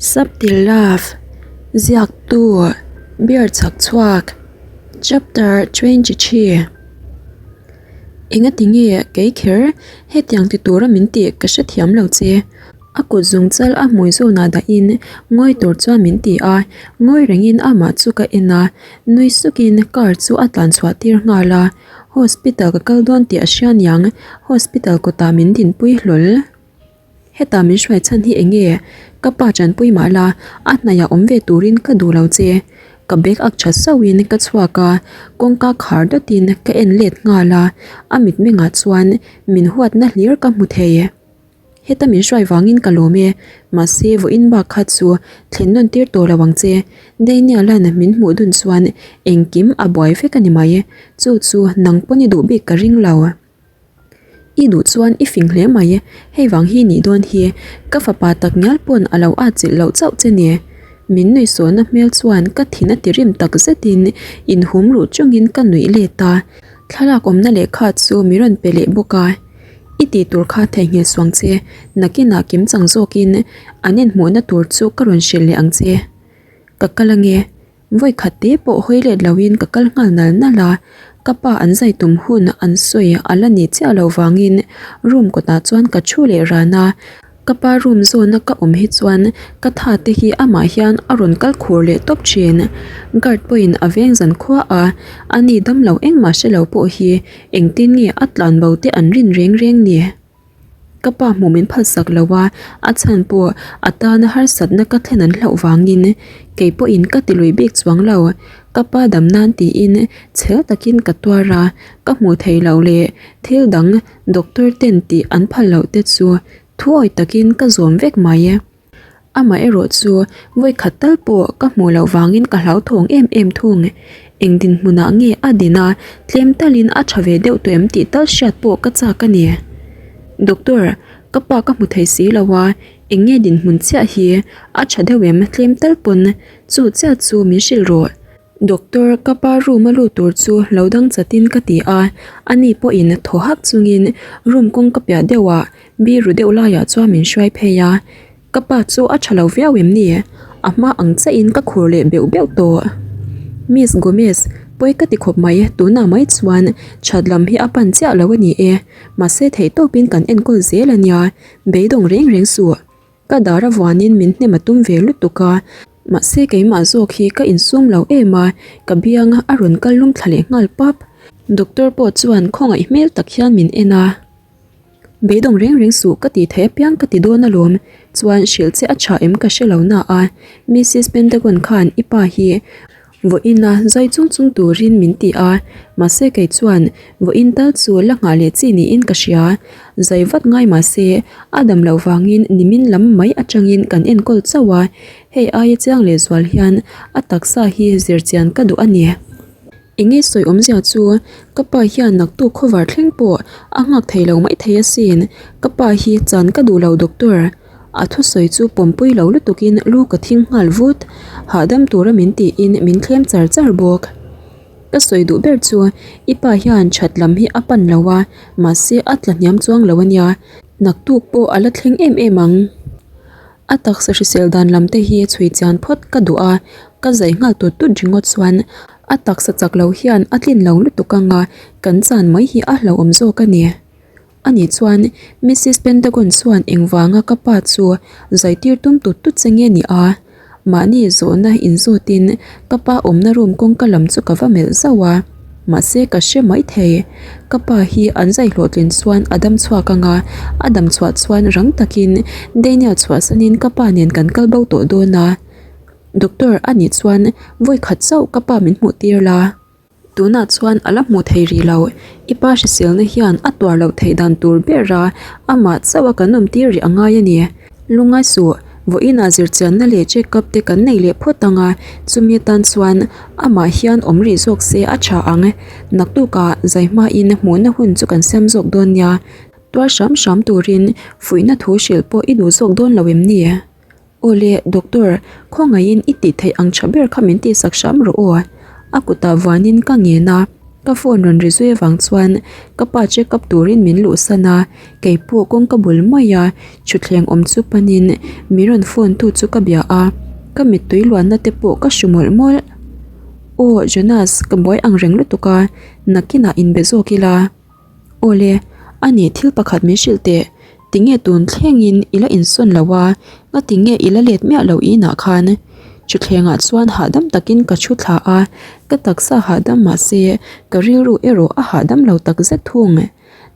Subtle Love, Ziaktu, Beer chhak chhuak, Chapter 23. Engati nge kei kher hetiang ti tura min tih ka hrethiam lo che. A kut zung chal a hmui zawnah dahin ngawi tur chuan min ti a, ngawi rengin amah chu ka en a, nui sukin car chu a tlan chhuah tir nghal a, hospital ka kal dawn tih a hria niang, hospital kawtah min dinpui hlawl. Heta min hruai chhan hi eng nge? Ka pa tanpui mah la, a hnaihah awm ve turin ka duh lo che. Ka bag ak tha sauhin ka chhuak a, kawngka khar dawtin ka en let nghal a, a mitmengah chuan min huatna hlir ka hmu thei. Heta min hruai vangin ka lawm e, mahse vawiin bak kha chu thlen nawn tir tawh lo ang che. Daniel-a'n min hmuh dun chuan engkim a buai vek a ni mai, chu chu nang pawn i duh bik ka ring lo. I duh chuan i fing hle mai, hei vang hi nih dawn hi, ka fapa tak ngial pawn a lo atchilh loh chauh che ni. Min nuihsawhna hmel chuan ka thin a ti rim tak zetin inhum ruh chungin ka nuih let a, thlalak awmna lehkha chu mi rawn pe leh bawk a. I tih tur kha theihnghilh suang che, nakinah kim chang zawkin an inhmuhna tur chu ka rawn hrilh leh ang che. Ka kal ange. Vawi khat te pawh hawi let loin ka kal nghal nal nal a, ka pa an zai tum hun an sawi a la ni chiah lo vangin room kawtah chuan ka thu leh ran a, ka pa room zawna ka awm hi chuan ka tha te hi amah hian a rawn kal khur leh tawp thin. Guard pawhin a veng zan khua a, ani damlo engmah hre lo pawh hi engtin nge a tlan bo te an rin reng reng ni. Ka pa hmuh min phalsak lo a, a chhan pawh a tana harsatna ka thlen an hlauh vangin kei pawhin ka ti lui bik chuang lo. Ka pa dam nan tiin chhel takin ka tuar a, ka hmuh theih loh leh thil dang doctor ten tih an phal loh te chu thuawi takin ka zawm vek mai. Amah erawh chu vawi khat tal pawh ka hmuh loh vangin ka hlauthawng em em thung. Eng dinhmunah nge a din a, tlem talin a tha ve deuh tawh em tih tal hriat pawh ka chak a ni. Doctor, ka pa ka hmu thei si lo a, eng nge dinhmun chiah hi a tha deuh em tlem tal pawn chu chiah chu min hrilh rawh. Doctor, ka pa room a lut tur chu lo dang chatin ka ti a, ani pawhin thaw hak chungin room kawngka piah deuhah Biru deuh laiah chuan min hruai phei a, ka pa chu a tha lo viau em ni? A hma ang chiahin ka khur leh beuh beuh tawh. Miss Gomez, pawi ka ti khawp mai, tunah mai chuan that lam hi a pan chiah lo a ni e, mahse theihtawpin kan enkawl zel a nia, beidawng reng reng suh. Ka dar a vuanin min hnem a tum ve lutuk a, mahse keimah zawk hi ka insum lo em a, ka biang a rawn kal lum thla leh nghal pap. Doctor pawh chuan khawngaih hmel tak hian min en a. Beidawng reng reng suh ka tih theih apiang ka ti dawn alawm, chuan hrilh che a tha em ka hre lo na a, Missus Pentagon khan i pa hi vawiin a zai chung chung turin min ti a, mahse kei chuan vawiin tal chu la nghah leh chi niin ka hria, zai vat ngai mahse a dam loh vangin nimin lam mai atangin kan enkawl chauh a, hei aia chiang lehzual hian a taksa hi zirchian ka duh a ni. Enge sawi awmzia chu ka pa hian naktuk khawvar thleng pawh a nghak thei lo mai thei asin, ka pa hi chan ka duh lo doctor. A thusawi chu pawmpui lo lutukin lu ka thing nghal vut, hahdam tura min tiin min thlem char char bawk. Ka sawi duh ber chu i pa hian that lam hi a pan lo a, mahse a tla hniam chuang lo ania, naktuk pawh a la thleng em em ang. A taksa hrisel dan lam te hi chhui chian phawt ka duh a, ka zai nghal tut tut ringawt chuan a taksa chak lo hian a tlin lo lutuk ang a, kan chan mai hi a hlauhawm zawk a ni. Ani chuan Missus Pentagon chuan engvanga ka pa chu zai tir tum tut tut che nge ni a? Mahni zawhna inzawtin ka pa awmna room kawngka lam chu ka va melh zauh a, mahse ka hre mai thei. Ka pa hi an zai hlawhtlin chuan a dam chhuak ang a, a dam chhuah chuan rang takin Daniel chhuahsanin ka pa nen kan kal bo tawh dawn a. Doctor a nih chuan vawi khat chauh ka pa min hmuh tir la. Tunah chuan a la hmuh thei rih lo, i pa hriselna hian a tuar loh theih dan tur ber a, amah chauh a kan awm tir rih a ngai a ni. Lungngai suh, vawiinah zirchianna leh check up te kan nei leh phawt ang a, chumi atan chuan amah hian awm rih zawk se a tha ang. Naktukah zai hmain hmuhna hun chu kan siam zawk dawn nia, tuar hram hram turin fuihna thu hrilh pawh i duh zawk dawn lo em ni? Awle, doctor, khawngaihin i tih theih ang tha ber kha min tihsak hram rawh aw. A kutah vuanin ka ngen a. Ka phone rawn ri zui avang chuan ka pa check up turin min luhsan a, keipawh kawngka bul maia thutthleng awm chu panin min rawn phone tu chu ka bia a, ka mittui luanna te pawh ka hru mawlh mawlh. Aw Jonas, ka buai ang reng lutuk a, nakinah inbe zawk ila. Awle, a nih thil pakhat min hrilh teh, tinge tun thlengin i la insawn lo a, nga tinge i la let miah lo inah khan? Thutthlengah chuan hahdam takin ka thu thla a, ka taksa hahdam mahse ka rilru erawh a hahdam lo takzet thung.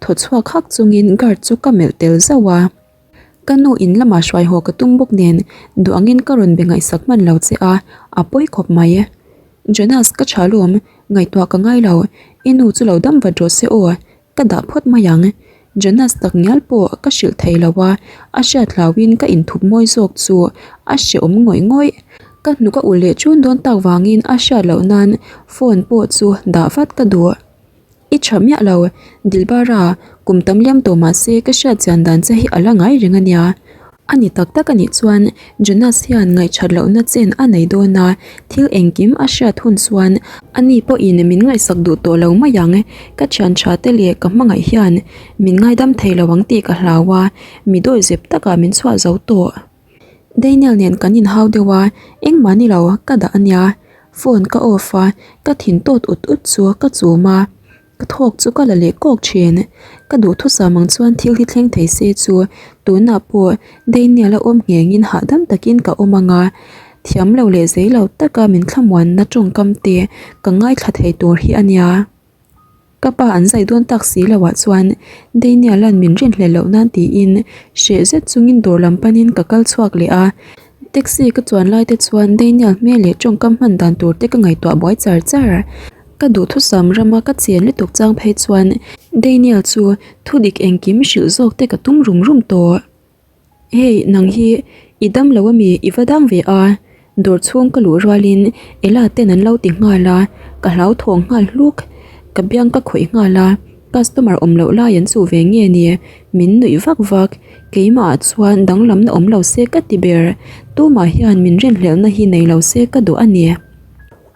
Thaw chhuak hak chungin guard chu ka melh tel zauh a. Ka nu in lamah hruai haw ka tum bawk nen duh angin ka rawn be ngaihsak hman lo che a, a pawi khawp mai. Jonas ka tha lawm, ngaihtuah ka ngai lo, i nu chu lo dam vat rawh se aw, ka dah phawt mai ang. Jonas tak ngial pawh ka hrilh thei lo a, a hriat hlauhin ka inthup mawi zawk chu a hrehawm ngawih ngawih. Ka hnuk a ulh leh chun dawn tak vangin a hriat loh nan phone pawh chu dah vat ka duh. I tha miah lo, Dilbara, kum tam liam tawh mah se ka hriat chian dan che hi a la ngai reng a nia. A ni tak tak a nih chuan Jonas hian ngaihchat lohna chen a nei dawn a, thil engkim a hriat hun chuan ani pawhin min ngaihsak duh tawh lo mai ang. Ka thian tha te leh ka hmangaih hian min ngaidam thei lo ang tih ka hlau a, mi dawi zep takah min chhuah zo tawh. Daniel nen kan inhau deuh a, engmah ni lo ka dah a nia. Phone ka off a, ka thin tawt ut ut chu ka chum a, ka thawk chu ka la leh kawk thin. Ka duhthusam ang chuan thil hi thleng thei se chu tunah pawh Daniel a awm nghengin hahdam takin ka awm ang a, thiam lo leh zei lo taka min thlamuanna tawngkam te ka ngaithla thei tur hi a nia. Ka pa an zai dawn tak si lo ah chuan Daniel-a'n min rinhlelh loh nan tiin hreh zet chungin dawr lam panin ka kal chhuak leh a. Taxi ka chuan lai te chuan Daniel hmel leh tawngkam hman dan tur te ka ngaihtuah buai char char. Ka duhthusam rama ka chen lutuk chang phei chuan Daniel chu thudik engkim hrilh zawk te ka tum rum rum tawh. Hey, nang hi i dam lo ami i va dang ve a? Dawr chhung ka luh rualin Ella ten an lo ti nghal a, ka hlauthawng nghal hluk. Ka biang ka khawih nghal a, customer awm loh lai an chuh ve nge ni? Min nuih vak vak. Keimah ah chuan danglamna awm lo se ka ti ber. Tumah hian min rinhlelhna hi nei lo se ka duh a ni.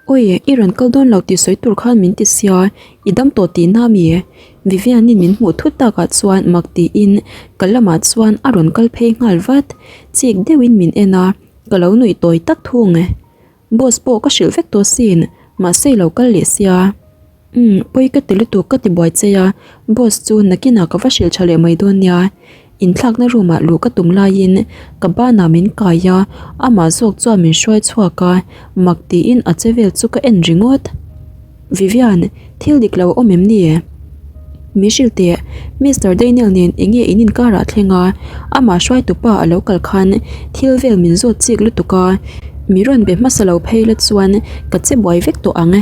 Awi, i rawn kal dawn lo tih sawi tur khan min ti sia, i dam tawh tihna ami? Vivian-in min hmuh thut takah chuan mak tiin ka lamah chuan a rawn kal phei nghal vat. Chik deuhin min en a, ka lo nuih tawi tak thung. Boss pawh ka hrilh vek tawh sin, mahse i lo kal leh sia. Umm, pawi ka ti lutuk ka ti buai che a, boss chu nakinah ka va hrilh tha leh mai dawn nia. Inthlakna room ah luh ka tum laiin ka banah min kai a, amah zawk chuan min hruai chhuak a, mak tiin a che vel chu ka en ringawt. Vivian, thil dik lo a awm em ni? Min hrilh teh, Mister Daniel nen eng nge in inkarah thleng a, amah hruaitupa a lo kal khan thil vel min zawt chik lutuk a, mi rawn be hmasa lo phei la chuan ka che buai vek tawh ang.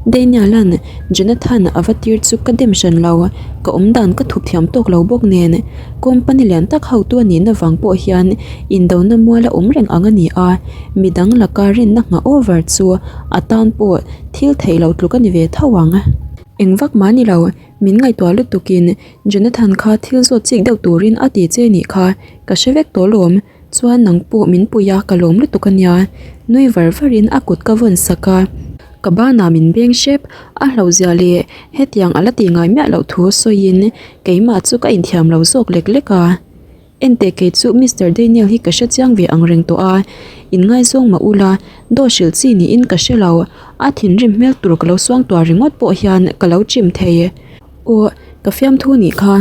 Daniel-a'n Jonathan a va tir chu ka dem hran lo, ka awm dan ka thup thiam tawk lo bawk nen company lian tak hotu a nihna vang pawh hian indona mual a awm reng ang a ni a, midang laka rinna nghah over chu a tan pawh thil theih loh tluk a ni ve tho ang. Eng vak mah ni lo, min ngaihtuah lutukin Jonathan kha thil zawt chik deuh turin a ti che nih kha, ka hre vek tawh lawm, chuan nang pawh min pui a ka lawm lutuk a nia, nui var varin a kut ka vawn sak a, ka banah min beng hrep, a hlauhzia leh hetiang a la tih ngai miah loh thu sawiin keimah chu ka inthiam lo zawk lek lek a. Enteh kei chu Mister Daniel hi ka hre chiang ve ang reng tawh a, inngaizawng mah ula, dawt hrilh chi niin ka hre lo, a thinrim hmel tur ka lo suangtuah ringawt pawh hian ka lo chim thei. Aw, ka fiamthu nih kha.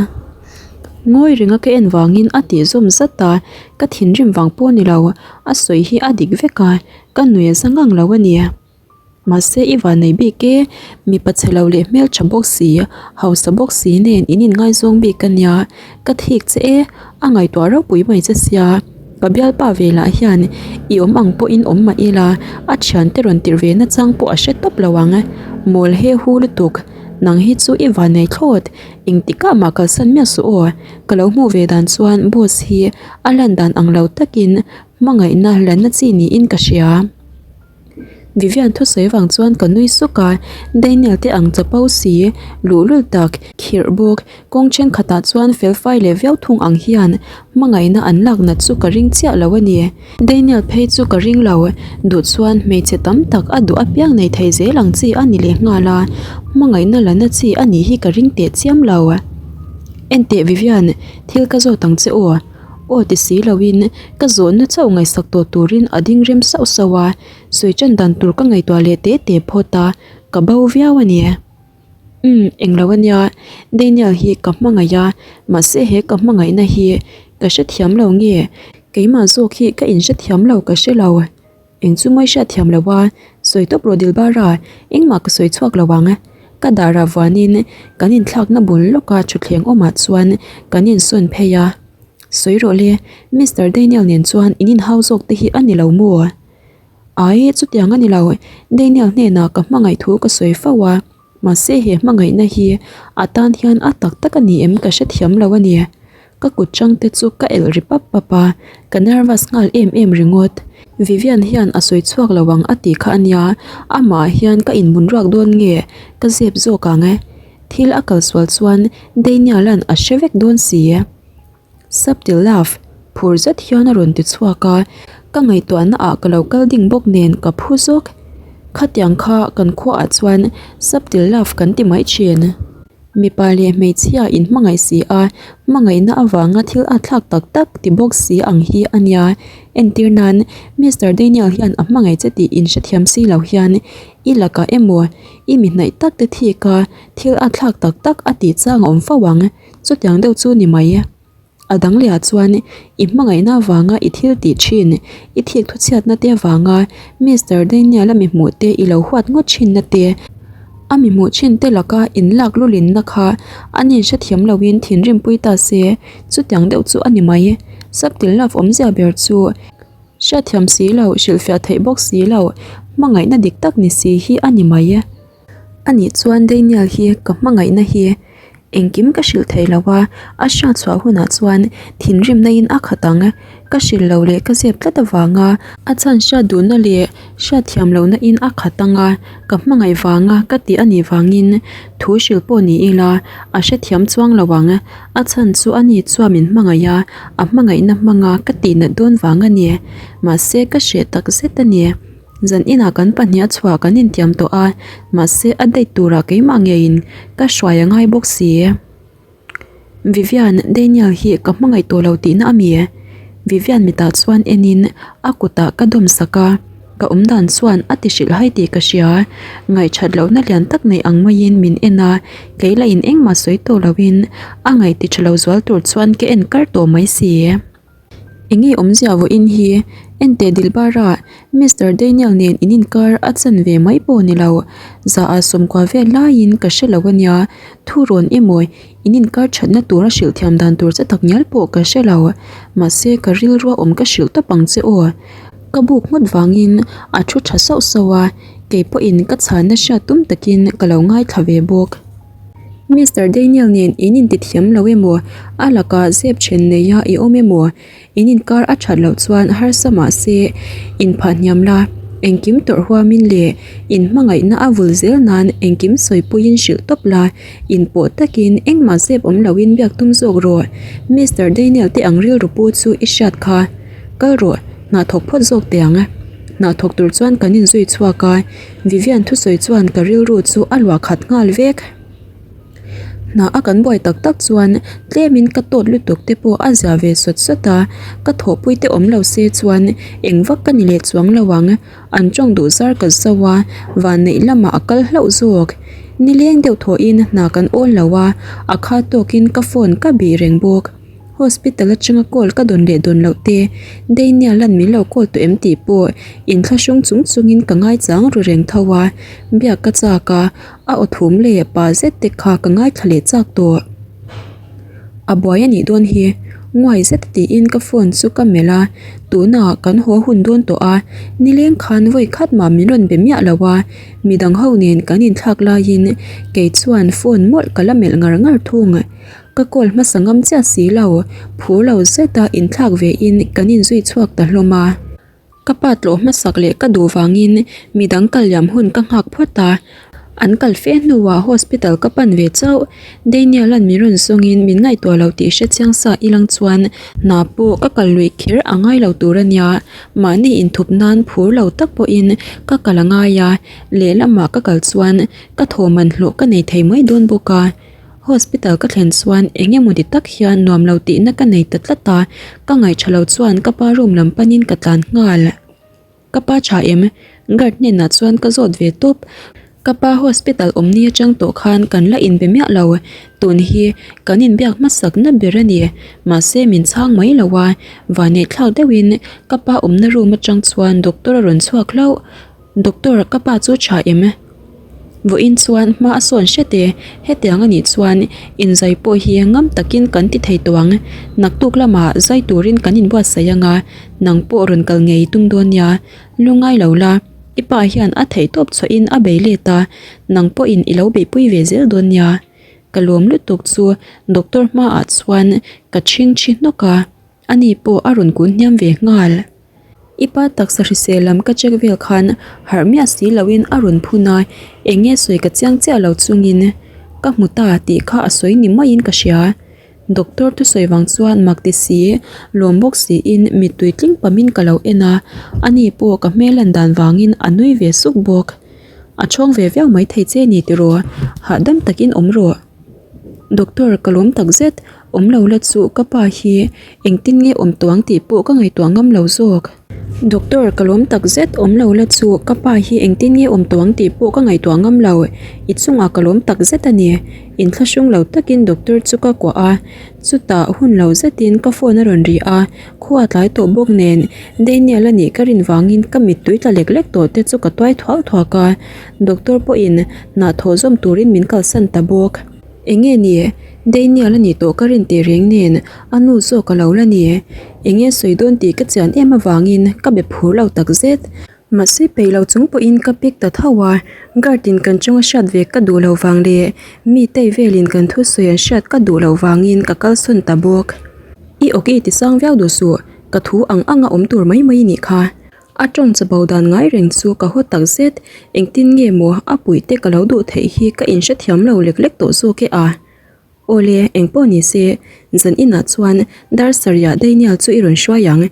Ngawi renga ka en vangin a tih zawm zat a, ka thinrim vang pawh ni lo, a sawi hi a dik vek a, ka nuih a za ngang lo a ni. Mahse i van nei bik e, mipa chhe lo leh hmeltha bawk si, hausa bawk si nen in inngaizawng bik a nia, ka thik che e, a ngaihtuah ropui mai che sia, ka bialpa ve lah hian i awm ang pawhin awm mah ila, a thiante rawn tirh ve nachang pawh a hre tawp lo ang, mawl he hu lutuk, nang hi chu i van nei thlawt, engtikah mah kalsan miah suh aw, ka lo hmuh ve dan chuan boss hi a lan dan ang lo takin hmangaihna lanna chi niin ka hria. Vivian thusawi vang chuan ka nui suk a, Daniel te ang chapo si, luhlul tak, khirh bawk, kawng thenkhatah chuan felfai leh viau thung ang hian hmangaihna an lak nat chu ka ring chiah lo a ni. Daniel phei chu ka ring lo, duh chuan hmeichhe tam tak a duh apiang nei thei zel ang chi a ni leh nghal a, hmangaihna la na chi a nih hi ka ring teh chiam lo. Enteh Vivian, thil ka zawt ang che aw. Aw ti si loin ka zawhna chauh ngaihsak tawh turin a ding rem sauh sauh a, sawi tan dan tur ka ngaihtuah leh teh teh phawt a, ka bo viau a ni. Umm, englo a nia, Daniel hi ka hmangaih a, mahse he ka hmangaihna hi ka hrethiam lo nge, keimah zawk hi ka inhrethiam lo ka hre lo. Eng chu mawi hriat thiam lo a, sawi tawp rawh Dilbara, engmah ka sawi chhuak lo ang. Ka darah vuanin kan inthlakna bul lawka thutthleng awmah chuan kan insawn phei a. Sawi rawh le, Mister Daniel nen chuan in inhau zawk te hi a ni lo maw? Ai, chutiang a ni lo, Daniel hnenah ka hmangaih thu ka sawi fo a, mahse he hmangaihna hi a tan hian a tak tak a ni em ka hrethiam lo a ni. Ka kut chang te chu ka elh ri pap pap a, ka nervous nghal em em ringawt. Vivian hian a sawi chhuak lo ang a tih kha a nia, amah ah hian ka inbun ruak dawn nge ka zep zawk ang e. Thil a kal sual chuan Daniel-a'n a hre vek dawn si. Subtle love, phur zet hian a rawn ti chhuak a, ka ngaihtuahna ah ka lo kal ding bawk nen ka phu zawk. Khatiang kha kan khuaah chuan subtle love kan ti mai thin. Mipa leh hmeichhia inhmangaih si a, hmangaihna avanga thil a thlak tak tak ti bawk si ang hi a nia. Entir nan, Mister Daniel hian a hmangaih che tih inhrethiam si lo hian i lakah emaw i mi hnaih tak te thik a, thil a thlak tak tak a tih chang a awm fo ang. Chutiang deuh chu ni mai. A dang lehah chuan i hmangaihna avanga i thil tih thin, i thik thuchhiatna te avanga Mister Daniel-a mi hmuh te i lo huat ngawt thinna te, a mi hmuh thin te laka in lak lulinna kha a nin hrethiam loin thinrimpui ta se, chutiang deuh chu a ni mai. Subtle love awmzia ber chu hriatthiam si lo, hrilhfiah theih bawk si lo, hmangaihna dik tak ni si hi a ni mai. Anih chuan Daniel hi ka hmangaihna hi engkim ka hrilh thei lo a, a hriat chhuah hunah chuan thinrimna in a khat ang. Ka hrilh lo leh ka zep tlat avanga a chhan hriat duhna leh hriat thiam lohna in a khat ang a, ka hmangaih vanga ka tih anih vangin thu hrilh pawh ni ila a hrethiam chuang lo ang. A chhan chu ani chuan min hmangaih a, a hmangaihna hmanga ka tihnat dawn vang a ni. Mahse ka hreh takzet a ni. Zan inah kan pahniha chhuah kan intiam tawh a, mahse a date turah keimah ngeiin ka hruai a ngai bawk si. Vivian, Daniel hi ka hmangaih tawh lo tihna a mi? Vivian mitah chuan enin a kutah ka dawm sak a, ka awmdan chuan a ti hrilh hai tih ka hria. Ngaihthat lohna lian tak nei ang maiin min en a, kei lahin engmah sawi tawh loin a ngaih ti tha lo zual tur chuan ka en kar tawh mai si. Enge awmzia vawiin hi? Enteh Dilbara, Mister Daniel nen in inkar a chan ve mai pawh ni lo. Za ah sawmkua vel laiin ka hre lo ania, thu rawn emaw in inkar thatna tura hrilh thiam dan tur che tak ngial pawh ka hre lo. Mahse ka rilrua awm ka hrilh tawp ang che aw. Ka buk ngawt vangin a thu tha sauh sauh a, kei pawhin ka chhanna hriat tum takin ka lo ngaithla ve bawk. Mister Daniel nen in intithiam lo emaw, a lakah zep then neia i awm emaw, in inkar a that loh chuan harsa mah se inphah hniam la, engkim tawrh huamin leh in hmangaihna a vul zel nan engkim sawipuiin hrilh tawp la, inpawh takin engmah zep awm loin biak tum zawk rawh. Mister Daniel te ang rilru pu chu i hriat kha. Kal rawh, hna thawk phawt zawk teh ang. Hna thawk tur chuan kan inzui chhuak a. Vivian thusawi chuan ka rilru chu a luah khat nghal vek. Hna a kan buai tak tak chuan tlemin ka tawt lutuk te pawh a zia ve sawt sawt a, ka thawhpui te awm lo se chuan eng vak ka ni leh chuang lo ang. An tawng duh zar ka zo a, vanneih lamah a kal hlauh zawk. Nileng deuh thawhin hna kan awl lo a, a kha tawkin ka phone ka bih reng bawk. Hospital atanga call ka dawn leh dawn loh te, Daniel an min lo call tawh em tih pawh inthlahrung chung chungin ka ngaichang ru reng tho a, biak ka chak a, a aw thum leh pa zet te kha ka ngaithla leh chak tawh. A buai a nih dawn hi, nguai zet tiin ka phone chu ka melh a, tunah kan haw hun dawn tawh a, nileng khan vawi khat mah min rawn be miah lo a, midang ho nen kan inthlak laiin kei chuan phone mawlh ka la melh ngar ngar thung. Ka call hmasa ngam chiah si lo, phur lo zeta inthlak ve in kan inzui chhuak ta hlawm a. Ka pa tlawh hmasak leh ka duh vangin midang kal liam hun ka nghak phawt a, an kal fe hnuah hospital ka pan ve chauh. Daniel-a'n min rawn zawngin min ngaihtuah lo tih hre chiang sa ilang chuan hna pawh ka kal luih kher a ngai lo tur a nia. Mahni inthup nan phur lo tak pawhin ka kal a ngai a, lehlamah ka kal chuan ka thawhman hlawh ka nei thei mai dawn bawk a. Hospital ka thlen chuan eng emaw ti tak hian nuam lo tihna ka nei ta tlat a, ka ngaihṭha lo chuan ka pa room lam panin ka tlan nghal. Ka pa ṭha em? Guard hnenah chuan ka zawt ve tawp. Ka pa hospital awm ni atang tawh khan kan la inbe miah lo, tun hi kan inbiak hmasak na ber a ni. Mahse min chhang mai lo a, vaneihthlak deuhin ka pa awmna room atang chuan doctor a rawn chhuak hlauh. Doctor, ka pa chu tha em? Vawiin chuan hma a sawn hret e, hetiang a nih chuan inzai pawh hi ngam takin kan ti thei tawh ang. Naktuk lamah zai turin kan inbuatsaih ang a, nang pawh rawn kal ngei tum dawn nia. Lu ngai lo la, i pa hian a theihtawp chhuahin a bei let a, nang pawhin i lo beihpui ve zel dawn nia. Ka lawm lutuk chu doctor hmaah chuan ka chhingchhi hnawk a, ani pawh a rawn kun hniam ve nghal. I pa taksa hrisel lam ka check vel khan harh miah si loin a rawn phun a, eng nge sawi ka chiang chiah lo chungin ka hmu ta tih kha a sawi ni maiin ka hria. Doctor thusawi vang chuan mak ti si, lawm bawk siin mittui tling pamin ka lo en a, ani pawh ka hmel lan dan vangin a nui ve suk bawk. A chhawng ve viau maithei che ni tiraw, hahdam takin awm rawh. Doctor ka lawm tak zet, awm lo la chu ka pa hi engtin nge awm tawh ang tih pawh ka ngaihtuah ngam lo zawk. Doctor ka lawm tak zet, awm lo la chu ka pa hi engtin nge awm tawh ang tih pawh ka ngaihtuah ngam lo, i chungah ka lawm tak zet a ni. Inthlahrung lo takin doctor chu ka kuah a, chutah hun lo zetin ka phone a rawn ri a, khua tlai tawh bawk nen Daniel a nih ka rin vangin ka mittui tla lek lek tawh te chu ka tuai thuak thuak a. Doctor pawhin hnah thawh zawm turin min kalsan ta bawk. Enge ni? Daniel a nih tawh ka rin teh reng nen a nu zawk a lo la ni. Enge sawi dawn tih ka chian em avangin ka be phur lo takzet. Mahse peih lo chung pawhin ka pick ta tho a, guard in kan chunga hriat ve ka duh lo vang leh mi tei velin kan thusawi an hriat ka duh loh vangin ka kalsawn ta bawk. I awki ti sang viau duh suh, ka thu ang anga awm tur mai mai i nih kha. A tawng chabo dan ngai reng chu ka haw tak zet, engtin nge maw a puih te ka lo duh theih hi ka inhrethiam lo lek lek tawh zawk e a. Awle, engpawh ni se, zan inah chuan dar sarihah Daniel chu i rawn hruai ang,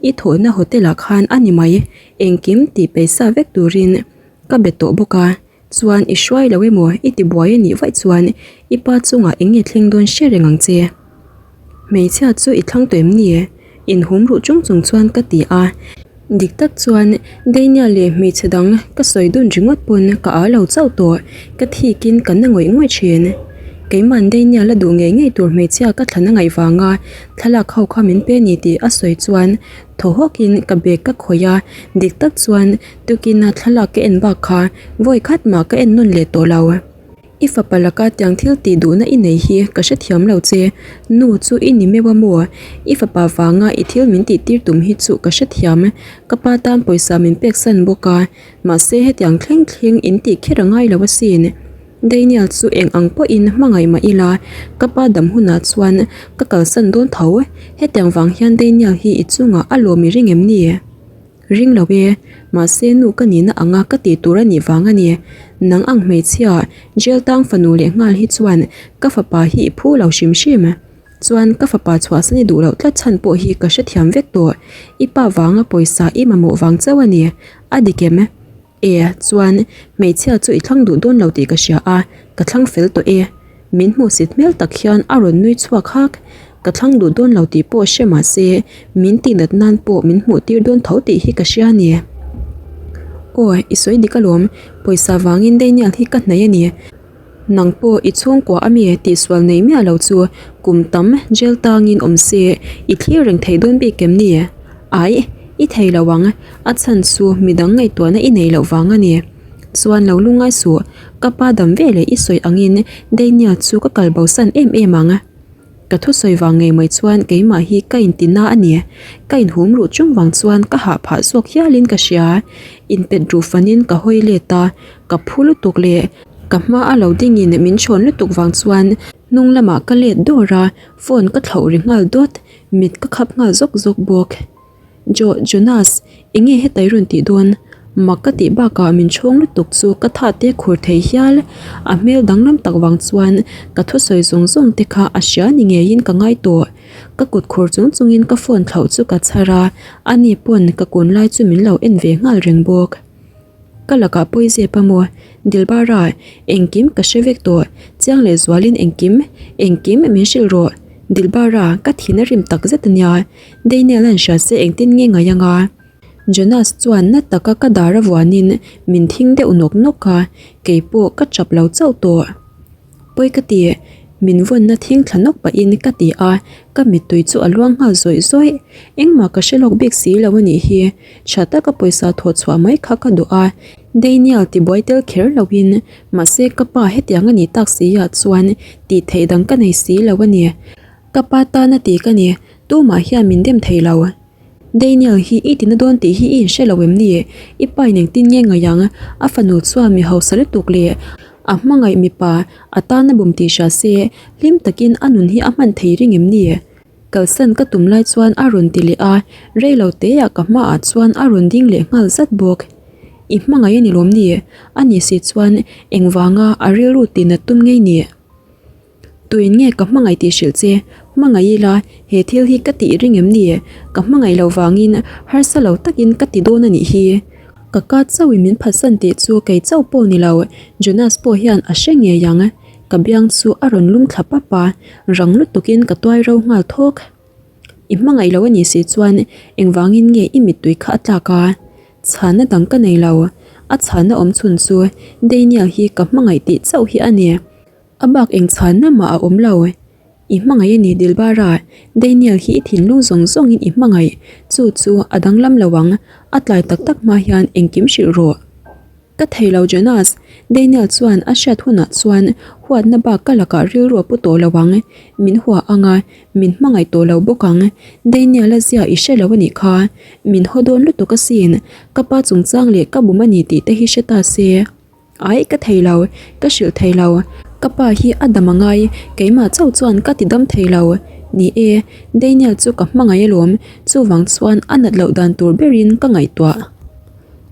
i thawhna hotel ah khan a ni mai, engkim tih peisa vek turin ka be tawh bawk a. Chuan i hruai lo emaw i ti buai a nih vaih chuan i pa chungah eng nge thleng dawn hre reng ang che. Hmeichhia chu i thlang tawh em ni? Inhum ruh chung chung chuan ka ti a. Dik tak chuan Daniel leh hmeichhe dang ka sawi dun ringawt pawn ka â lo chauh tawh, ka thikin ka na ngawih ngawih thin. Keima'n Daniel a duh ngei ngei tur hmeichhia ka thlan a ngaih vanga thlalak ho kha min pe ni tih a sawi chuan thaw hawkin ka bag ka khawih a, dik tak chuan Tukina thlalak ka en bak kha vawi khat mah ka en nawn leh tawh lo. I fapa laka tiang thil tih duhna i nei hi ka hrethiam lo che. Nu chu i ni meuh a maw? I fapa vanga i thil min tih tir tum hi chu ka hrethiam. Ka pa tan pawisa min pek san bawk a, mahse hetiang thleng thleng in tih kher a ngai lo asin. Daniel chu eng ang pawhin hmangaih mah ila, ka pa dam hunah chuan ka kalsan dawn tho. Hetiang vang hian Daniel hi i chungah a lawm i ring em ni? Ring lo e, mahse nu ka nihna anga ka tih tur a nih vang a ni. Nang ang hmeichhia, jail tang fanu leh nghal hi chuan ka fapa hi i phu lo hrim hrim. Chuan ka fapa chhuahsan i duh loh tlat chhan pawh hi ka hrethiam vek tawh. I pa vanga pawisa i mamawh vang chauh a ni. A dik em? E, chuan hmeichhia chu i thlang duh dawn lo tih ka hria a, ka thlang fel tawh e. Min hmuhsit hmel tak hian a rawn nui chhuak hak. Ka thlang duh dawn lo tih pawh hre mah se, min tihnat nan pawh min hmuh tir dawn tho tih hi ka hria a ni. Aw, i sawi dik alawm, pawisa vangin Daniel hi ka hnaih a ni. Nang pawh i chhungkua a mi tihsual nei miah lo chu kum tam jail tangin awm se i thlir reng thei dawn bik em ni? Aih, i thei lo ang, a chhan chu midang ngaihtuahna i nei loh vang a ni. Chuan lo lungngai suh, ka pa dam ve leh i sawi angin Daniel chu ka kal bosan em em ang. Ka thusawi vang ngei mai chuan keimah hi ka inti na a ni. Ka inhum ruh chung vang chuan ka hah phah zawk hialin ka hria. Inpet ruh fanin ka hawi let a, ka phu lutuk leh ka hma a lo dingin min chhawn lutuk vang chuan hnung lamah ka let dawr a, phone ka thlauh ri nghal dawt, mit ka khap nghal zawk zawk bawk. Jo, Jonas, eng nge heta i rawn tih dawn? Mak ka tih bakah min chhawng lutuk chu ka tha te khur thei hial. A hmel danglam tak vang chuan ka thusawi zawng zawng te kha a hria ni ngeiin ka ngai tawh. Ka kut khur chung chungin ka phone thlauh chu ka chhar a, ani pawn ka kun lai chu min lo en ve nghal reng bawk. Ka lakah pawi zep a maw? Dilbara, engkim ka hre vek tawh, chiang leh zualin engkim, engkim min hrilh rawh. Dilbara, ka thin a rim tak zet a nia, Daniel an hria se engtin nge ngai anga? Jonas chuan na taka ka dar a vuanin min thing deuh nawk nawk a, keipawh ka tap lo chauh tawh. Pawi ka ti, min vawnna thing thla nawk pahin ka ti a, ka mittui chu a luang nghal zawih zawih. Engmah ka hre lawk bik si lo a nih hi, tha taka pawisa thawh chhuah mai kha ka duh a, Daniel tibuai tel kher loin, mahse ka pa hetiang a nih tak si ah chuan tih theih dang ka nei si lo a ni. Ka pa tana ti ka ni, tumah hian min dem thei lo. Daniel hi i tina dawn tih hi i inhre lo em ni? I pa in engtin nge ngaih ang? A fanu chuan mi hausa lutuk leh a hmangaih mipa a tana bum tih hria se hlim takin a nun hi a hman thei ring em ni? Kalsan ka tum lai chuan a rawn ti leh a, rei lo teah ka hmaah chuan a rawn ding leh nghal zat bawk. I hmangaih a ni lawm ni? A ni si chuan engvanga a rilru tinat tum ngei ni? Tuin nge ka hmangaih tih hrilh che? Hmangaih ila, he thil hi ka tih ring em ni? Ka hmangaih lo vangin harsa lo takin ka ti dawn a nih hi. Ka ka chauhin min phatsan tih chu kei chauh pawh ni lo, Jonas pawh hian a hre ngei ang. Ka biang chu a rawn lum thla pap a, rang lutukin ka tuai ro nghal thawk. I hmangaih lo a nih si chuan engvangin nge i mittui kha a tlak a? Chhanna dang ka nei lo. A chhanna awm chhun chu Daniel hi ka hmangaih tih chauh hi a ni. A bak eng chhanna mah a awm lo. I hmangaih a ni Dilbara, Daniel hi i thinlung zawng zawngin i hmangaih, chu chu a danglam lo ang, a tlai tak tak hma hian engkim hrilh rawh. Ka thei lo Jonas, Daniel chuan a hriat hunah chuan huatna bak ka lakah rilru a pu tawh lo ang, min hua ang a, min hmangaih tawh lo bawk ang, Daniel a zia i hre lo a nih kha, min haw dawn lutuk asin, ka pa chungchang leh ka bum a ni tih te hi hre ta se. Aih ka thei lo, ka hrilh thei lo. Ka pa hi a dam a ngai, keimah chauh chuan ka ti dam thei lo. Ni e, Daniel chu ka hmangaih alawm, chuvang chuan a nat loh dan tur berin ka ngaihtuah.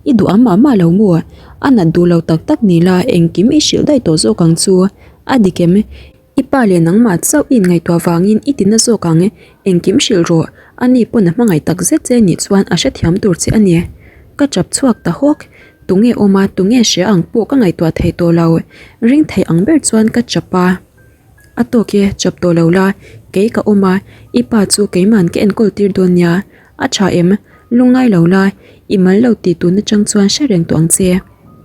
I duh ang mah mah lo maw? A nat duh lo tak tak ni la engkim i hrilh daih tawh zawk ang chu. A dik em? I pa leh nangmah chauh i inngaihtuah vangin i tina zawk ang, engkim hrilh rawh, ani pawn a hmangaih tak zet che nih chuan a hrethiam tur che a ni. Ka tap chhuak ta hawk, tunge awm a, tunge hria ang pawh ka ngaihtuah thei tawh lo, ring thei ang ber chuan ka tap a. A tawk e, tap tawh lo la, kei ka awm a, i pa chu keiman ka enkawl tir dawn nia, A tha em? Lungngai lo la, i mal lo tih tun atang chuan hre reng tawh ang che.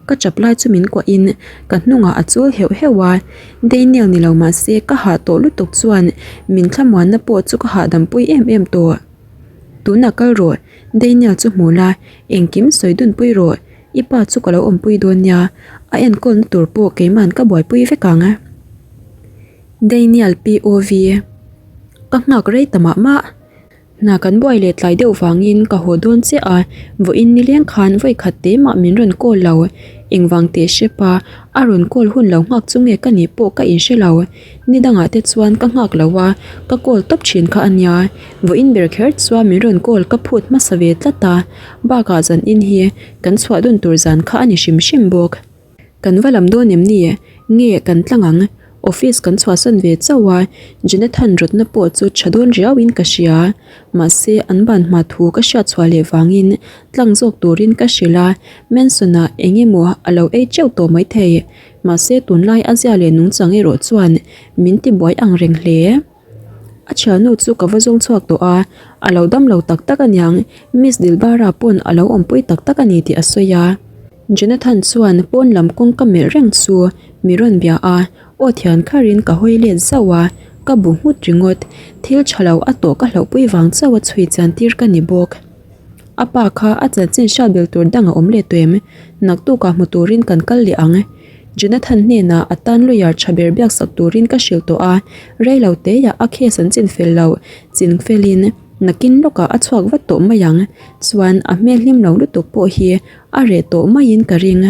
Ka chap lai chu min kuah in ka hnungah a chul heuh heuh a, Daniel ni lo mah se ka hah tawh lutuk chuan min thlamuanna pawh chu ka hahdam pui em em tawh. Tunah kal rawh, Daniel chu hmu la, engkim sawi dun pui rawh, i pa chu ka lo awmpui dawn nia, a enkawlna tur pawh keiman ka buaipui vek ang. Daniel POV Ka nghak rei ta mah mah. Hna kan buai leh tlai deuh vangin ka haw dawn chiah a, vawiin nileng khan vawi khat te mah min rawn call lo. Engvang teh hrep a, a rawn call hun lo nghak chu nge ka nih pawh ka inhre lo. Ni dangah te chuan ka nghak lo a, ka call tawp thin kha a nia. Vawiin ber kher chuan min rawn call ka phut hmasa ve tlat a, bakah zan in hi kan chhuah dun tur zan kha a ni hrim hrim bawk. Kan va lam dawn em ni? Nge kan tlang ang? Office kan chhuahsan ve chauh a, Jonathan rawtna pawh chu tha dawn riauin ka hria. Mahse, an ban hma thu ka hriat chhuah leh vangin tlang zawk turin ka hrilh a, Manson-ah eng emaw a lo ei teuh tawh maithei. Mahse, tunlai a zia leh nungchang erawh chuan min tibuai ang reng hle. A thiannu chu ka va zawng chhuak tawh a, a lo dam lo tak tak aniang, Miss Dilbara pawn a lo awmpui tak tak a ni tih a sawi a. Jonathan chuan pawn lam kawng ka melh reng chu mi rawn bia a, aw thian kharin ka hawi let zauh a, ka bu nghut ringawt, thil tha lo a tawh ka hlauhpui vang chauh a chhui chian tir ka ni bawk. A pa kha a chanchin hriat bel tur dang a awm leh tawh em? Naktukah hmu turin kan kal leh ang. Jonathan hnenah a tan lawyer tha ber biaksak turin ka hrilh tawh a, rei lo teah a case an chin fel lo, chin felin nakin lawkah a chhuak vat tawh mai ang. Chuan a hmel hlim lo lutuk pawh hi a reh tawh maiin ka ring.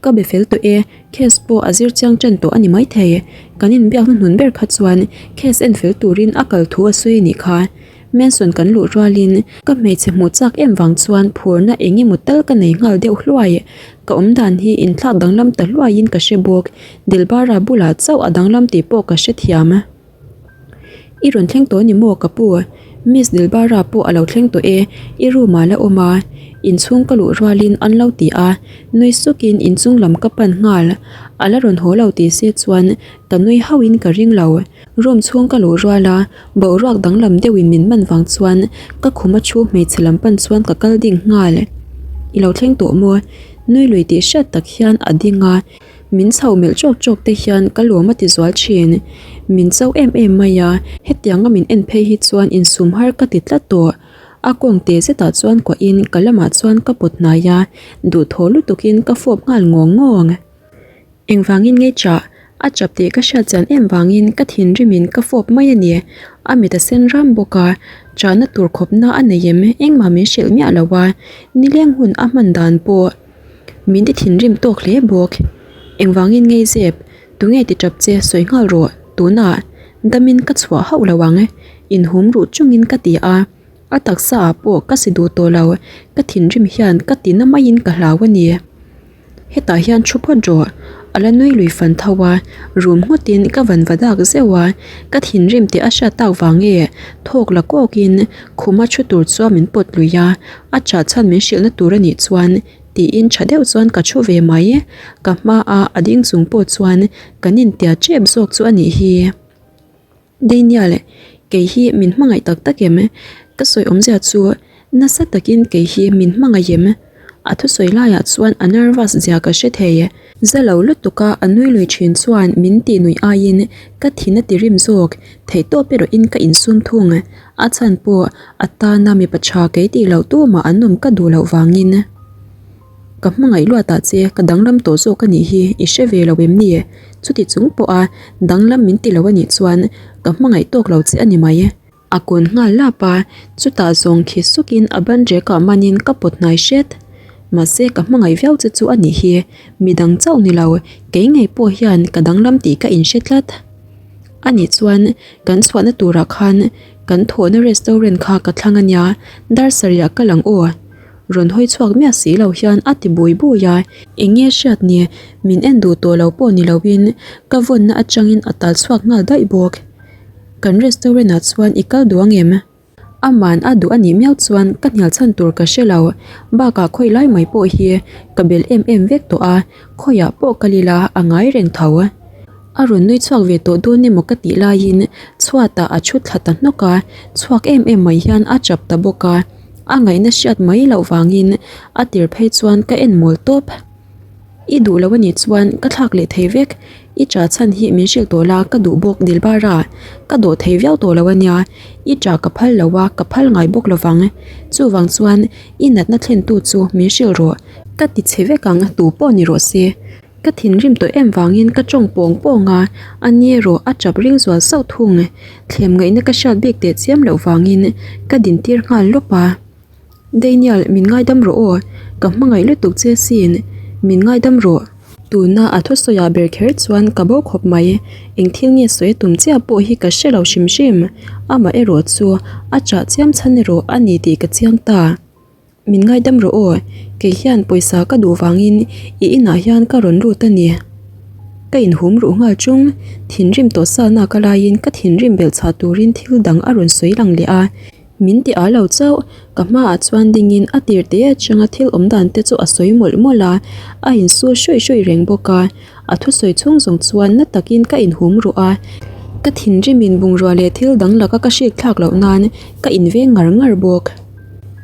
Ka be fel tawh e, case pawh a zir chiang tan tawh a ni maithei. Kan inbiakna hnun ber kha chuan case en fel turin a kal thu a sawi a nih kha. Mansion kan luh rualin ka hmeichhe hmuh chak em vang chuan phurna eng emaw tal ka nei nghal deuh hluai. Ka awm dan hi inthlak danglam ta hluaiin ka hre bawk. Dilbara bulah chauh a danglam tih pawh ka hrethiam. I rawn thleng tawh a ni maw ka pu? Miss Dilbara pawh a lo thleng tawh e, i room ah la awm a. Inchhung ka luh rualin an lo ti a, nui sukin inchung lam ka pan nghal. A la rawn haw lo tih se chuan ka nui hauhin ka ring lo. Room chhung ka luh rual a, boruak danglam deuhin min man vang chuan ka khum a thu hmeichhe lam pan chuan ka kal ding nghal. I lo thleng tawh maw? Nui lui tih hriat tak hian a ding a. Min chho melh chawk chawk te hian ka lawm a ti zual thin. Min cho em em mai a, hetianga min en phei hi chuan insum har ka ti tlat tawh. A kawng te zetah chuan kuahin ka lamah chuan ka pawt hnai a, duhthaw lutukin ka fawp nghal ngawng ngawng. Engvangin nge chah? A chap tih ka hriat chian em vangin ka thinrimin ka fawp mai a ni. A mit a sen ram bawk a, chahna tur khawpna a nei em engmah min hrilh miah lo a, nileng hun a hman dan pawh. Min ti thinrim tawk hle bawk. Engvangin ngei zep, tunge ti tap che sawi nghal rawh, tunah damin ka chhuah hauh lo ang, inhum ruh chungin ka ti a, a taksa ah pawh ka si duh tawh lo, ka thinrim hian ka ti na maiin ka hlau a ni. Hetah hian thu phawt rawh, a la nui lui fan tho a, rum ngawtin ka van va dak zeuh a, ka thinrim tih a hriat tak vang nge thawk la kawkin khuma thu tur chuan min pawt lui a, A chah chhan min hrilhna tur a nih chuan tiin tha deuh chuan ka thu ve mai. Ka hmaah a ding chung pawh chuan kan intia tep zawk chu a nih hi. Daniel, kei hi min hmangaih tak tak em? Ka sawi awmzia chu nasa takin kei hi min hmangaih em? A thusawi laiah chuan a nervous zia ka hre thei. Za lo lutuk a a nui lui thin chuan min tih nuih aiin ka thin a ti rim zawk. Theihtawp erawhin ka insum thung. A chhan pawh a tana mipa tha kei tih loh tumah an awm ka duh loh vangin ka hmangaih luatah che ka danglam tawh zawk a nih hi i hre ve lo em ni? Chuti chung pawha danglam min ti lo a nih chuan ka hmangaih tawk lo che a ni mai. A kun nghal lap a, chutah zawng khi sukin a ban rekah manin ka pawt hnai hret. Mahse ka hmangaih viau che chu a nih hi, midang chauh ni lo, kei ngei pawh hian ka danglam tih ka inhre tlat. A nih chuan kan chhuahna turah khan kan thawhna restaurant kha ka thlang a nia, dar sarihah ka lang aw. Rawn hawi chhuak miah si lo hian a ti bui bui a, eng nge hriat ni, min en duh tawh lo pawh ni loin ka vawnna atangin a tal chhuak nghal daih bawk. Kan restaurant ah chuan i kal duh ang em? Aman a duh a nih miau chuan ka hnial chhan tur ka hre lo. Bakah khawi lai mai pawh hi ka bel em em vek tawh a, khawiah pawh kal ila a ngai reng tho. A rawn nui chhuak ve tawh dawn emaw ka tih laiin chhuatah a thu thla ta hnawk a, chhuak em em mai hian a chap ta bawk a. A ngaihna hriat mai loh vangin a tir phei chuan ka en mawl tawp. I duh lo a nih chuan ka thlak leh thei vek, i ṭah chhan hi min hrilh tawh la ka duh bawk Dilbara, ka dawh thei viau tawh lo a nia, i ṭah ka phal lo a ka phal ngai bawk lovang, chuvang chuan i natna thlentu chu min hrilh rawh, ka ti chhe vek ang tu pawh ni rawh se, ka thinrim tawh em vangin ka ṭawng pawng pawng a, a ni erawh a ṭap ring zual sauh thung, thlem ngaihna ka hriat bik teh chiam loh vangin ka dintir nghal lawp a. Daniel, min ngaidam rawh aw. Ka hmangaih lutuk che sin. Min ngaidam rawh. Tuna a thusawiah ber kher chuan ka bo khawp mai. Eng thil nge sawi a tum chiah pawh hi ka hre lo hrim hrim. Amah erawh chu a chah chiam chhan erawh a ni tih ka chiang ta. Min ngaidam rawh aw. Kei hian pawisa ka duh vangin i inah hian ka rawn lut a ni. Ka inhum ruh nghal chung. Thinrim tawh sa nak a laiin ka thinrim belh chhah turin thil dang a rawn sawi lang leh a. Min ti a lo chauh, ka hmaah chuan dingin a tir te atanga thil awm dan te chu a sawi mawlh mawlh a, a insu hruih hruih reng bawk a, a thusawi chhung zawng chuan na takin ka inhum ruh a, ka thinrimin bungrua leh thil dang laka ka hrik thlak loh nan ka inveng ngar ngar bawk.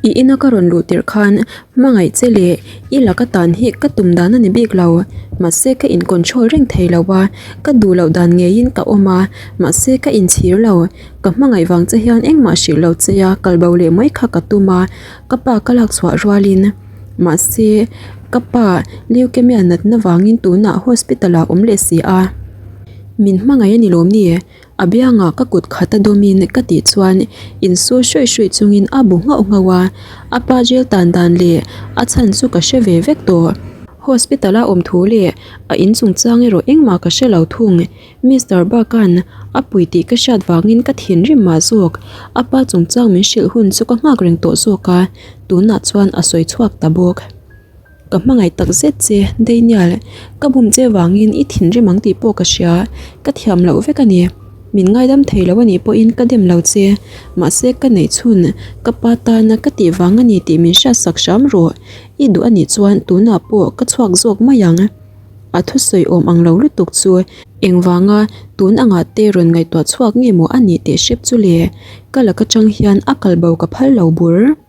I ina ka rawn luh tirh khan hmangaih che leh i laka tan hi ka tum dan a ni bik lo, mahse ka in control reng thei lo a, ka duh loh dan ngeiin ka awm a, mahse ka inchhir lo. Ka hmangaih vang che hian engmah hrilh lo che a, kal bo leh mai kha ka tum a, ka pa ka lak chhuah rualin mahse ka pa leukemia natna vangin tunah hospital ah awm leh si a. Min hmangaih a ni lawm ni? A biangah ka kut khat a dawmin ka tih chuan insu hruih hruih chungin a bu nghauh nghauh a, a pa jail tan dan leh a chhan chu ka hre ve vek tawh. Hospital a awm thu leh a in chungchang erawh engmah ka hre lo thung. Mister Burke-a'n a pui tih ka hriat vangin ka thinrim mah zawk. A pa chungchang min hrilh hun chu ka nghak reng tawh zawk a, tunah chuan a sawi chhuak ta bawk. Ka hmangaih tak zet che, Daniel. Ka bum che vangin i thinrim ang tih pawh ka hria. Ka thiam loh vek a ni. Min ngaidam thei lo a nih pawhin ka dem lo che. Mahse ka neih chhun ka pa tana ka tih vang a ni tih min hriatsak hram rawh. I duh a nih chuan tunah pawh ka chhuak zawk mai ang. A thusawi awm ang lo lutuk chu engvanga tun angah te rawn ngaihtuah chhuak nge maw a nih teh hrep chu le? Ka lak atang hian a kal bo ka phal lo bur.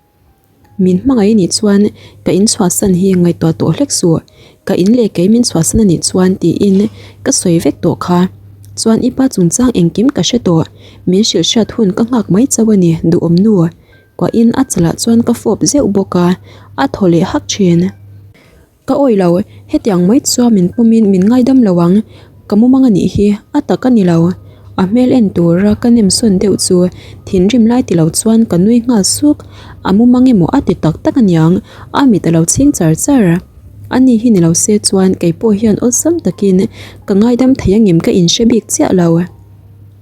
Min hmangaih a nih chuan ka in chhuahsan hi ngaihtuah tawh hlek suh. Ka in leh kei min chhuahsan a nih chuan tiin ka sawi vek tawh kha. Chuan i pa chungchang engkim ka hre tawh. Min hrilh hriat hun ka nghak mai chauh a ni duhawm nu. Kuahin a chalah chuan ka fawp zeuh bawk a, a thaw leh hak thin. Ka awih lo, hetiang mai chuan min pawmin min ngaidam lo ang, ka mumang a nih hi, a tak a ni lo. A hmel en tura ka nem sawn deuh chu thinrim lai ti lo chuan ka nui nghal suk, a mumang emaw a ti tak tak aniang, a mit a lo chhing char char. A ni hi ni lo se chuan kei pawh hian awlsam takin ka ngaidam thei angem ka inhre bik chiah lo.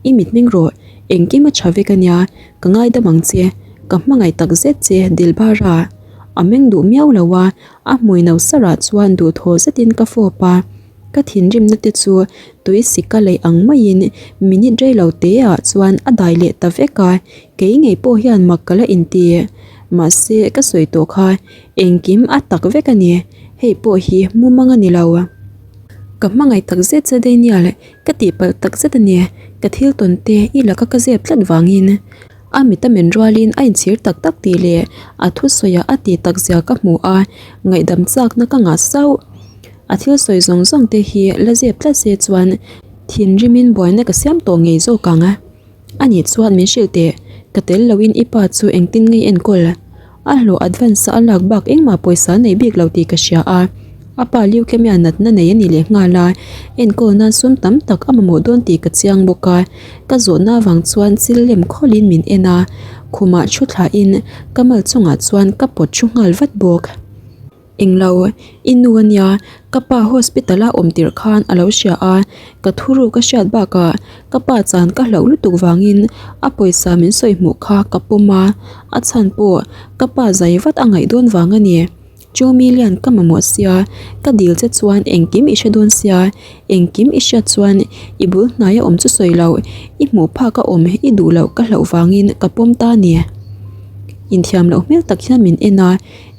I mit hming rawh, engkim a tha vek ania, ka ngaidam ang che, ka hmangaih tak zet che Dilbara. A meng duh miau lo a, A hmui no sarah chuan duhthawh zetin ka fawp a, ka thinrimna te chu tui sika leih ang maiin minute rei lo te ah chuan a dai leh ta vek a, kei ngei pawh hian mak ka la inti. Mahse ka sawi tawh kha engkim a tak vek a ni, hei pawh hi mumang a ni lo. Ka hmangaih tak zet che Daniel, ka tihpalh tak zet a ni, ka thil tawn te i laka ka zep tlat vangin. A mit a men rualin a inchhir tak tak tih leh a thusawiah a tih tak zia ka hmu a, ngaihdam chakna ka ngah sauh. A thil sawi zawng zawng te hi la zep tlat se chuan thinrimin buaina ka siam tawh ngei zawk ang. A nih chuan min hrilh teh, ka tel loin i pa chu engtin nge i enkawl? A hlawh advance a lak bak engmah pawisa nei bik lo tih ka hria a, a pa leukemia natna nei a ni leh nghal a, enkawl nan sum tam tak a mamawh dawn tih ka chiang bawk a, ka zawhna avang chuan chil lem khawlhin min en a, khumah thu thlahin ka mal chungah chuan ka pawt thu nghal vat bawk. Englo, i nu a nia, ka pa hospital a awm tirh khan a lo hria a, ka thuruk ka hriat bakah ka pa chan ka hlauh lutuk vangin a pawisa min sawi hmuh kha ka pawm a, a chhan pawh ka pa zai vat a ngaih dawn vang a ni. Chu million ka mamawh sia, ka dil che chuan engkim i hre dawn sia, engkim i hriat chuan i bul hnaia awm chu sawi loh, i hmuh phak a awm i duh loh ka hlauh vangin ka pawm ta a ni. Inthiam loh hmel tak hian min en a.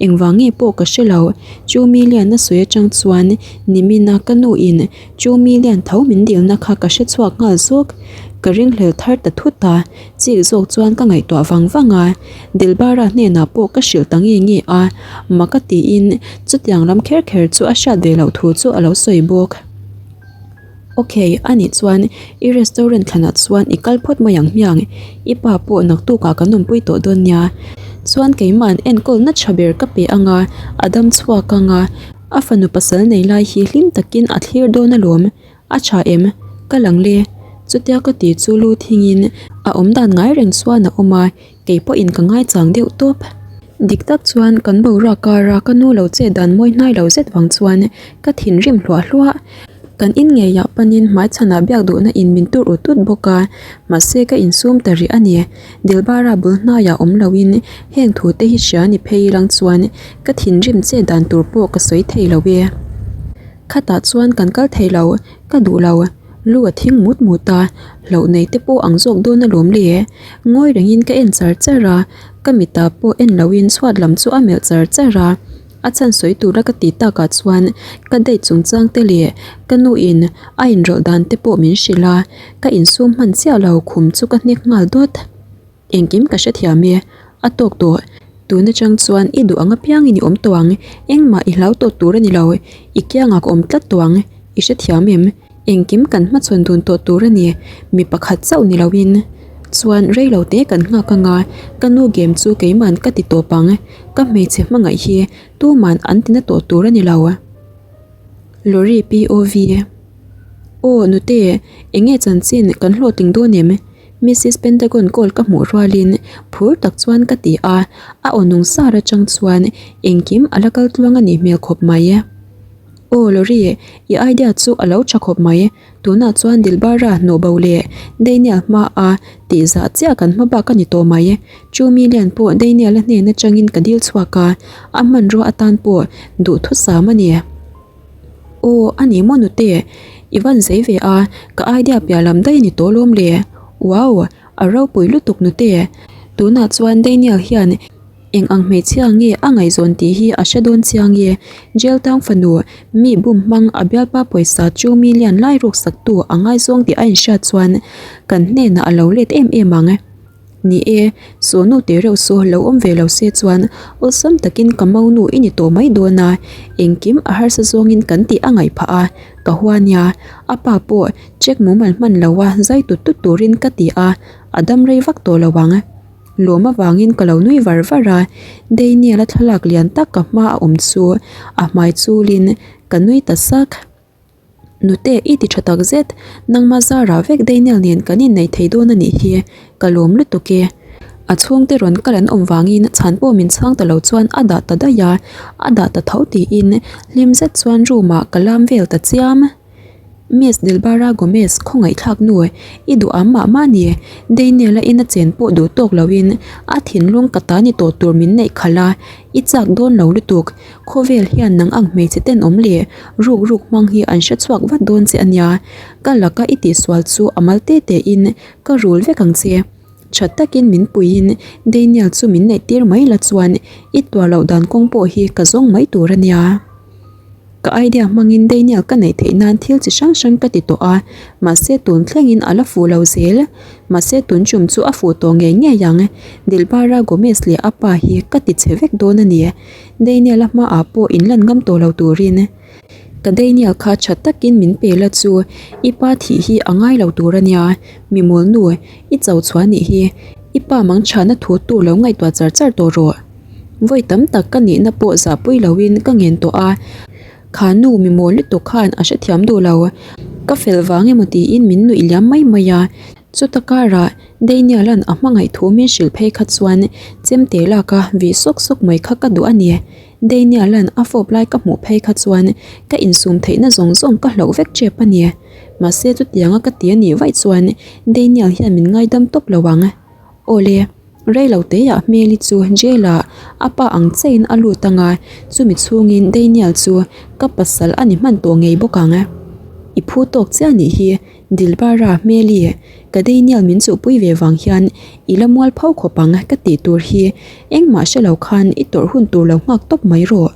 Engvang nge pawh ka hre lo, Chu Milian a sawi atang chuan nimina ka nu in Chu Milian tho min dilna kha ka hre chhuak nghal zawk. Ka ringhlel thar ta thut a, chik zawk chuan ka ngaihtuah vang vang a, Dilbara hnenah pawh ka hrilh ta nge nge a, mak a tiin chutiang lam kher kher chu a hriat ve loh thu chu a lo sawi bawk. Ok, anih chuan i restaurant thlanah chuan i kal phawt mai ang hmiang, i pa pawh naktukah kan awmpui tawh dawn nia. Chuan keima'n enkawlna tha ber ka pe ang a, a dam chhuak ang a, a fanu pasal nei lai hi hlim takin a thlir dawn alawm, a tha em? Ka lang le. Chutia ka ti chu lu thingin a awmdan ngai reng chuan a awm a, Kei pawhin ka ngaichang deuh tawp. Dik tak chuan kan boruak kara ka nu lo chet dan mawi hnai lo zet vang chuan ka thinrim hluah hluah. Kan in ngeiah panin hmaichhanah biak duhna in min tur ut ut bawk a, mahse ka insum ta rih a ni. Dilbara bul hnaiah awm loin heng thu te hi hria ni phei lang chuan ka thinrim chet dan tur pawh ka sawi thei lo e. Khatah chuan kan kal thei lo, ka duh lo. Lu a thing mut mut a, hlauh nei te pawh ang zawk dawn alawm le. Ngawi rengin ka en char char a, ka mitah pawh en loin chhuat lam chu a melh char char a. A chhan sawi tura ka ti takah chuan ka date chungchang te leh ka nu in a inrawlh dan te pawh min hrilh a, ka insum hman chiah lo khum chu ka hnek nghal dawt. Engkim ka hrethiam e, a tawk tawh. Tun atang chuan i duh ang apiangin i awm tawh ang, engmah i hlau tawh tur a ni lo, i kiangah ka awm tlat tawh ang, i hrethiam em? Engkim kan hmachhawn dun tawh tur a ni, mi pakhat chauh ni loin. Chuan rei lo te kan nghak anga, ka nu game chu keiman ka ti tawp ang, ka hmeichhe hmangaih hi tuman an tina tawh tur a ni lo. Lorry POV. Aw nute, enge chanchin kan hlawhtling dawn em? Missis Pentagon call ka hmuh rualin phur tak chuan ka ti a, a aw nung sar atang chuan engkim a la kal tluang a nih hmel khawp mai. Aw Lori, i idea chu a lo tha khawp mai. Tunah chuan Dilbara hnawhbo leh Daniel hmaa tih zah chiah kan hma bak a ni tawh mai. Chu million pawh Daniel-a hnen atangin ka dil chhuak a, a hmanrua atan pawh duhthusam a ni. Aw, a ni maw nute? I van zei ve a, ka idea piah lam daih a ni tawh lawm le. Wow! A ropui lutuk nute. Tunah chuan Daniel hian. Eng ang hmeichhia nge a ngaihzawn tih hi a hre dawn chiang e. Jail tang fanu, mi bum hmang a bialpa pawisa chu mi lian lai ruk saktu a ngaizawng tih a inhriat chuan kan hnenah a lo let em em ang. Ni e, sawhnu teh reuh saw lo awm ve lo se chuan awlsam takin ka monu i ni tawh mai dawn a, engkim a harsa zawngin kan tih a ngaih phah a, ka hua nia. A pa pawh check mumal hman lo a zai tut tut turin ka ti a, a dam rei vak tawh lo ang. Lawm avangin ka lo nui var var a, Daniel-a thlalak lian tak ka hma a awm chu a hmai chulin ka nui ta sak. Nute, i ti tha tak zet, nangma zarah vek Daniel nen kan inneih thei dawn a nih hi, ka lawm lutuk e. A chhungte rawn kal an awm vangin chhan pawh min chhang ta lo chuan a dah ta daih a, a dah ta tho tiin hlim zet chuan room ah ka lam vel ta chiam. Miss Dilbara Gomez khawngaihthlak nu i duh am mah mah ni. Daniel-a ina chen pawh duh tawk loin a thinlung ka ta ni tawh tur min neih khalh a, i chak dawn lo lutuk. Khawvel hian nang ang hmeichhe tenawm leh ruk ruk hmang hi an hre chhuak vat dawn che a nia. Ka laka i tihsual chu a mal te te in ka rul vek ang che. Tha takin min puiin Daniel chu min neih tir mai la chuan i tuar loh dan kawng pawh hi ka zawng mai tur a nia. Ka idea hmangin Daniel ka neih theih nan thil chi hrang hrang ka ti tawh a, mahse tun thlengin a la fuh lo zel. Mahse tun tum chu a fuh tawh ngei ngei ang. Dilbara Gomez leh a pa hi ka ti chhe vek dawn a ni. Daniel-a hmaah pawh inlan ngam tawh lo turin. Ka Daniel kha tha takin min pe la chu i pa thih hi a ngai lo tur a nia, mi mawl nu, i cho chhuah nih hi. I pa mang chhana thu tur lo ngaihtuah char char tawh rawh. Vawi tam tak ka nihna pawh zahpui loin ka ngen tawh a, kha nu mi mawl lutuk khan a hrethiam duh lo. Ka fel vang emaw tiin min nuih liam mai mai a, chuta karah Daniel-a'n a hmangaih thu min hrilh phei kha chuan chemte laka vih sawk sawk mai kha ka duh a ni. Daniel-a'n a fawp lai ka hmuh phei kha chuan ka insum theihna zawng zawng ka hlauh vek tep a ni. Mahse chutianga ka ti a nih vaih chuan Daniel hian min ngaidam tawp lo ang. Awle. Reilo teiah Hmeli chu jail ah a pa ang chiahin a lut ang a, chumi chhungin Daniel chu ka pasal a ni hman tawh ngei bawk ang. I phu tawk chiah nih hi Dilbara Hmeli, ka Daniel min chuhpui ve vang hian i la mual pho khawp ang ka tih tur hi engmah hre lo khan i tawrh hun tur lo nghak tawp mai rawh.